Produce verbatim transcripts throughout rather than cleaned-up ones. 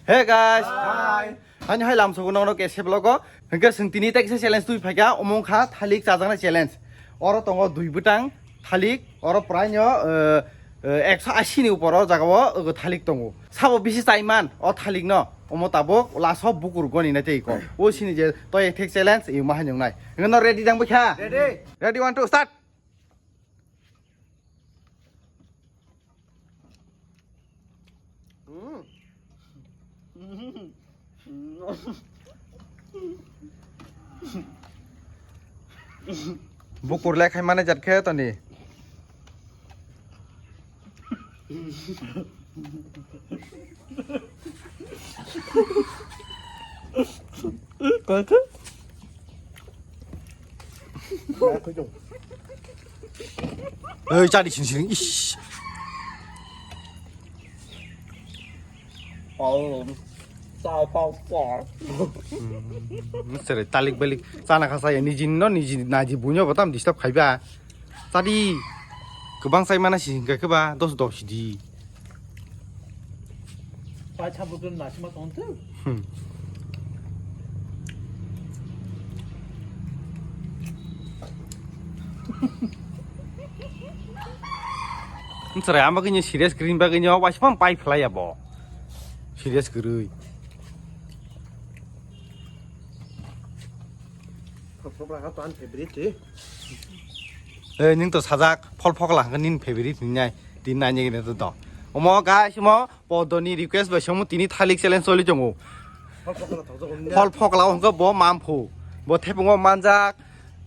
Hey guys. Hi. Hani hai lamsogo nongno kese vlogo. Hingke sing tini tekse challenge tui phaikha, omong kha thalik chajaknai challenge. Oro tongo dui bwtang thalik, oro prai no, eh, eh, ekso asi ni upor o jaga o, eh, thalik tongo. Sabo bisi chaiman o thalik no, omo tabuk last o bukur goni nai tei ko. O sini je toy attack challenge, i ma hai nong nai. Hingke no ready dang bwkha? Ready. Ready, one, two, start. Bukur le khai mane jat khe toni. Oi, chadi sini sini. Ish. Oh, chai pau pau. Hmm, sere talik balik. Chana khasa ya niji no niji naji bunyo batam disturb khaiba. Chadi kwbang chai mana sini khe ba dos dos di. Pai chabu khe nasima tong tu. Hmm. Chwrai ama khe serious green bagwi nyo waisma pai phlai ya bo. Serious gurui. Phokla ha to ani favorite. Eh, ning to sajak, phol phokla hangka nin favorite ni nai, tin nai ni to to. Omo guys, omo Podoni request bai somo tini thalik challenge choli tongo. Phol phokla thok jago nia. Phol phokla hangka bo mamphu, bo thepungo manjak,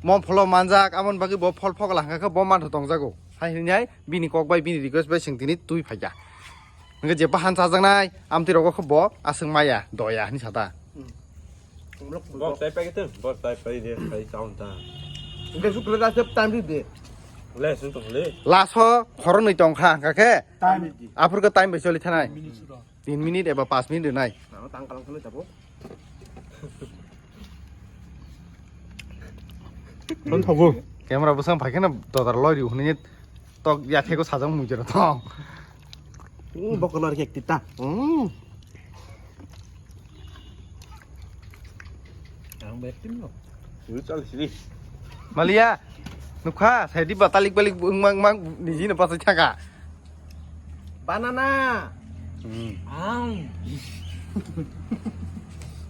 mom pholo manjak, amon bagwi bo phol phokla hangka khe bo mantho tongjago. Hai hinai bini kok bai bini request bai sing tini tui phaikha. Hingke je bahan chajaknai, amtwi rogo khe bo aswk maya, doya hinwi sata. Hmm. Bok tai pai kete, bok tai pai de, pai chaun ta. Hingke sukle da sep time ri de. Le, sun tong le. Laso khoroknwi tongkha, hingka khe? Time ri de. Aphurkhe time bai choli thanai. Minute suro. Tin minute eba pas minute rinai. Nang tang kalang thangwi tabo. Phone thago. Camera bwsang phaikhe na dodar loi ri hwnwi tok yathego sajak mui jora tong. Hmm, bokol ar kek tita. Hmm. Ang betim no. Ui chal sini. Malia, nukha, sai di batalik balik mang mang niji na pasai thaka. Banana. Hmm. Ang.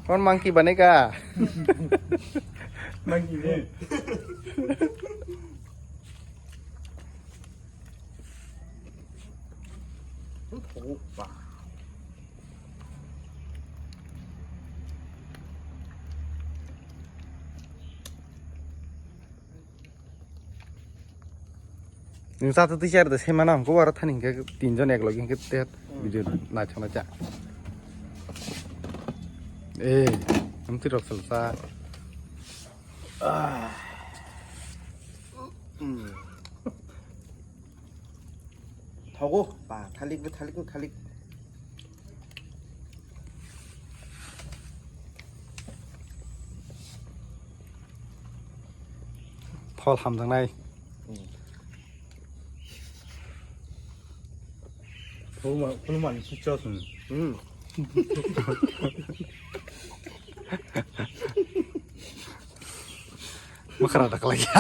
Kon monkey baneka. Monkey ni. Opa. Nwng cha twi share de se mana hwnkhe aro thani hwnkhe tinjon eklogi hwnkhe te video naithokna cha. Eh, amtwi rok sal cha. Ah. Hmm. Thogo, ba, thalik bo thalik, bo thalik. Phol hamjaknai. Hmm. Phulma-, phulmani si chosung. Hmm. Makhara daklai ya.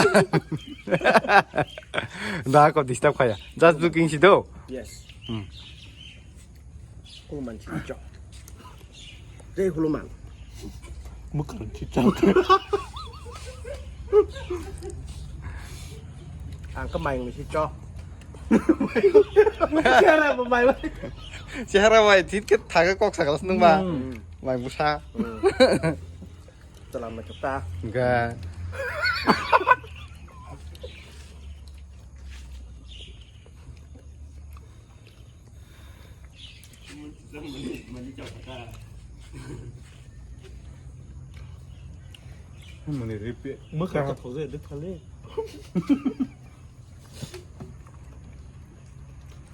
Da ko disturb khaya. Just looking si do. Yes. Hmm. Huluman chichok. Jai Huluman. Bwkang chichok. Ang ka maing ni chichok. Chehara bo mai. Chehara bai thit ke thaga kok sakal snung ba. Hmm. Mai busa. Hmm. Telah mencipta. Enggak. Mani repeat. Maka ka thoje de thale.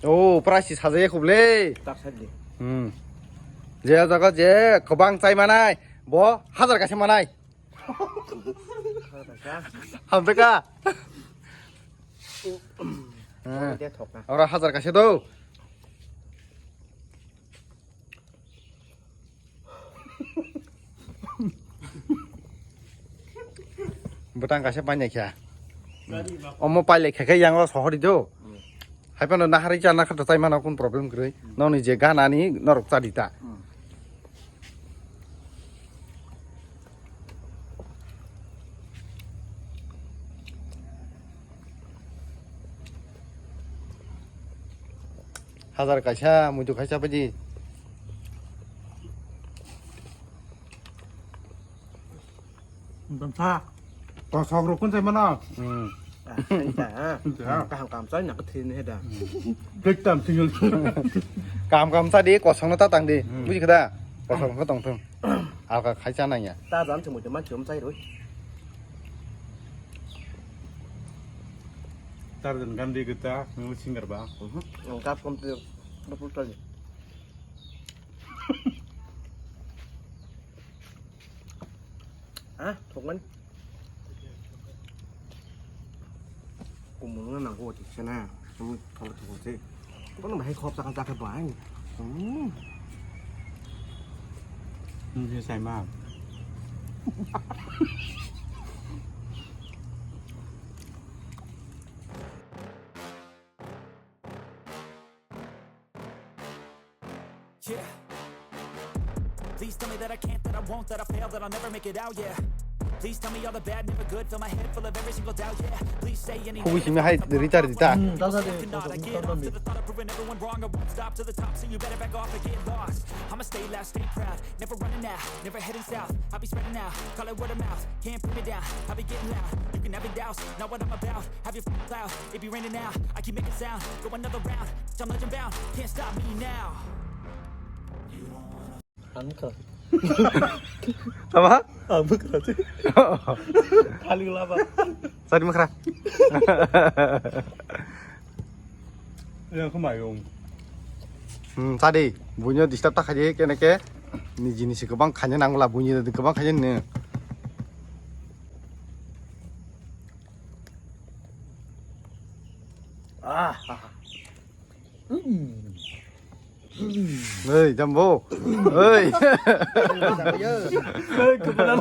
Oh, price sajaya khuble. Tak sadi. Hmm. Je jaga je kwbang chai manai, bo hajar kaisa manai. Hamdaka. Hamdaka. Hmm. Dia thokna. Ora hajar kaisa do. Bwtang kaisa painai kha. Omo pailai kha khe yang o sohori do. Hmm. Hai phano nahari cha nakha to chai mano kun problem kwrwi. Hmm. Noni je ganani norok cha di ta. Hmm. Hajar kaisa, muitu kaisa baidi. Tongsa. Kosok rukun sai mano. Hmm. Ah, sai ta, ha. Ya. Kaham kam sai na kathini heda. Dek tam tinggal. Kam kam sa di, kosong na ta tang di. Hmm. Buji kada? Kosong ka tong thung. Alka khai cha nang ya. Ta jan thung mo man chum sai roi. Tarzan Gandhi kita, ngu singer ba. Mhm. Ang kap kom tu, double try. Ah, thokmani. Kumung na nangko ti sana. Hmm, kalau tu kote. Kono bahai khop sakal sakal bahai. Hmm. Hmm, sai ma. Yeah. Please tell me that I can't, that I won't, that I fail, that I'll never make it out, yeah. Please tell me all the bad, never good, fill my head full of every single doubt, yeah. Please say anything. Kuwi simi hai rita rita. Hmm, tasa de, tasa de. To the thought of proving everyone wrong, I won't stop to the top, so you better back off and get lost. I'ma stay loud, stay proud, never running out, never heading south. I'll be spreading out, call it word of mouth, can't put me down, I'll be getting loud. You can have it douse, not what I'm about. Have your f- cloud, it be raining now. I keep making sound, go another round. I'm legend bound, can't stop me now. Ang ka. Apa? Ang ka. Kali laba. Sadi makra. Ya, kemai yung. Hmm, sadi. Bunyo disturb tak aja kene ke. Ni jenis kebang kanya nang la bunyi kebang kanya ne. Ah. Hei, Jambo. Hei. Hei, kebetulan.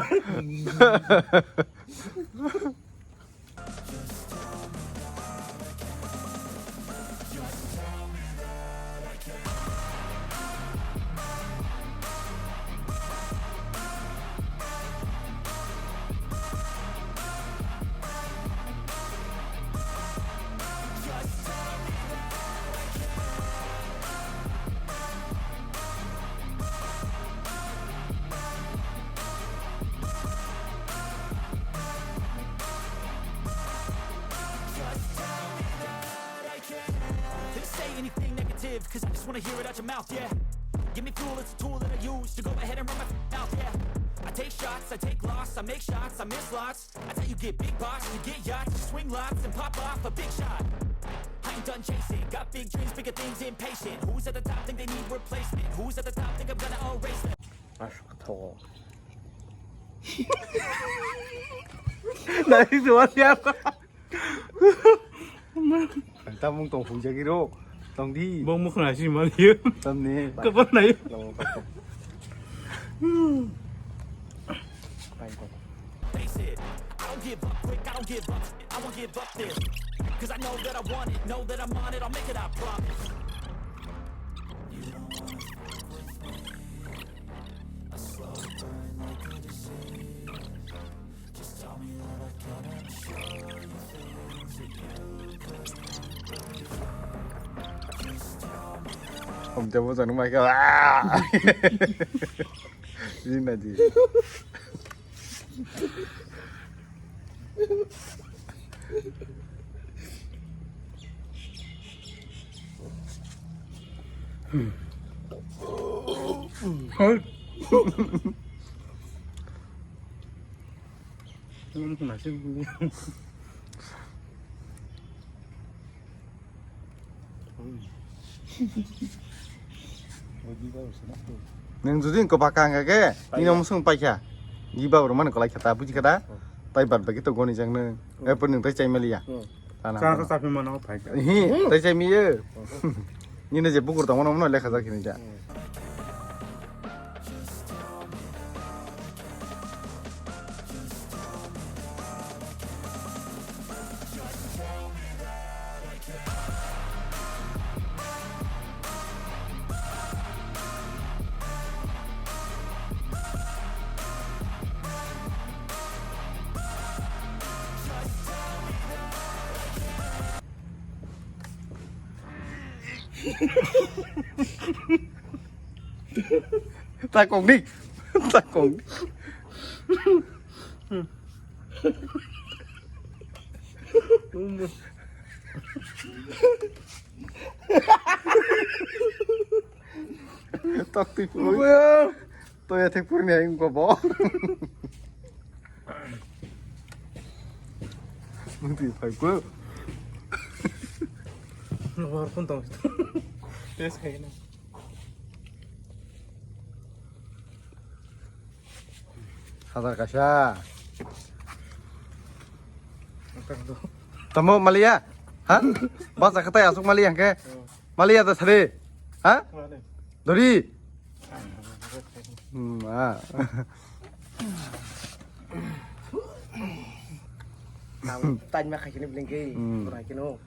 Just tell me that I can't. They say anything negative, 'cause I just wanna hear it out your mouth, yeah. Give me fuel, it's a tool that I use to go ahead and run my f- mouth, yeah. I take shots, I take loss, I make shots, I miss lots. That's how you get big boss, you get yachts, you swing lots and pop off a big shot. I ain't done chasing, got big dreams, bigger things, impatient. Who's at the top think they need replacement? Who's at the top think I'm gonna erase them? Ash, kato. Nai, suwa siapa? Tamung tong hujagi ro. Tong di. Bong mukna si mali. Tamni. Kapan nai? Face it, I don't give up quick, I don't give up, I won't give up this. 'Cause I know that I want it, know that I'm on it, I'll make it, I promise. Om jabo janu mai ka. Ini naji. Nwng jodi kwbakha wngkha khe, nini omo swng paikha. Giba rwmani kwlai kha ta, buji kha da? Tai bad baki to goni jak nwng. Erpor nwng tai chai maliya. Tana. Chana ka chapi mano phai ka. Hi, tai chai miyo. Nini je bukur tongmano, omono lekha jak hinwi da. Hmm. Takong ni. Takong. Tok twi pui. To ya thek purni ai ko bo. Mungti phai ko. War phone tong. Test khai na. Hazar kaisa. Tamo maliya? Ha? Bas akatai asuk maliya hangke? Maliya da sare? Ha? Dori? Hmm, ah. Tang tanya khai kini bling ke. Hmm. Kurai kino.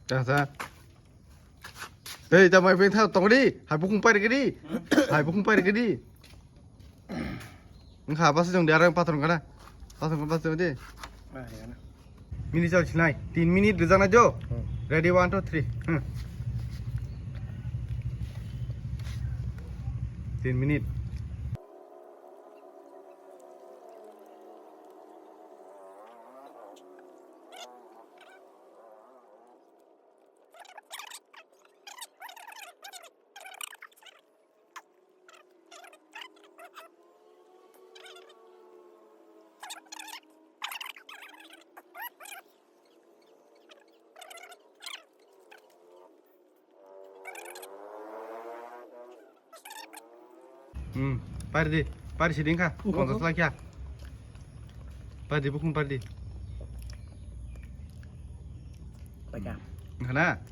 Tasa. Hei, ta mai peng thao tong di. Hai bukung pai rikidi. Hai bukung pai rikidi. Engkha apa sih jong diarang patron kana? Patron kana patron di. Mini chal sinai. Tin minute rijak na jo. Hmm. Ready, one, two, three. Hmm. Tin minute. Hmm, pari di, pari si dingkha, ponchas lakh ya. Pari di, bukung pari di. Paikha. Wngkha na?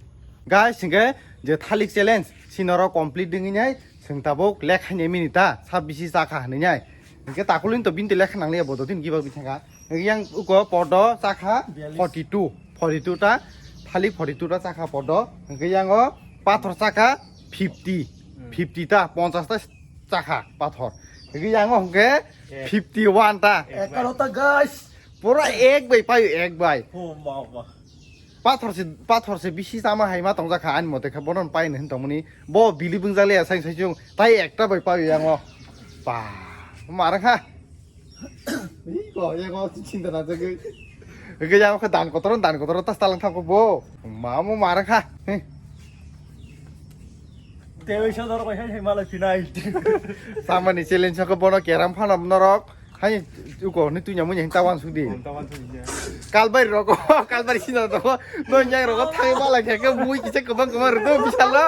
Guys, hingke je thalik challenge, si norok complete dingwi nai, chwng tabuk lekha ni minute ta, sabbisi chakha hinwi nai. Hingke takulini to bini to lekha nangliya bodo tin giba bisingha. Yang uko podo chakha biyalish. Forty two, forty two ta, thalik forty two ta chakha podo. Hingke yango pathor chakha fifty, hmm, fifty ta, ponchas ta chakha pathor. Hingke yango hingke ek. Fifty one ta. Ek bai. Ekarota guys. Pura ek bai payo, ek bai. Oh, ma, ma. Pathor se, pathor se bisi chama hai ma tongjak kha ani mote khe bono paini hin tongmani. Bo bili bwngjak le sai sai chung tai ekta bai payo yango. Pa. Mara kha. Iko, ya ko chinta na jagwi. Iko ya ko dan kotor, dan kotor tas talang thangko bo. Ma mo mara kha. He. Tewi sodor ko he he mala finai. Samani challenge ko bono keram phanam norok. Hai uko ni tunya munya hinta wan sudi. Hinta wan sudi ya. Kalbari roko, kalbari sina to. No nyang roko thai mala khe ke mui kise kobang kobang rdo bisalo.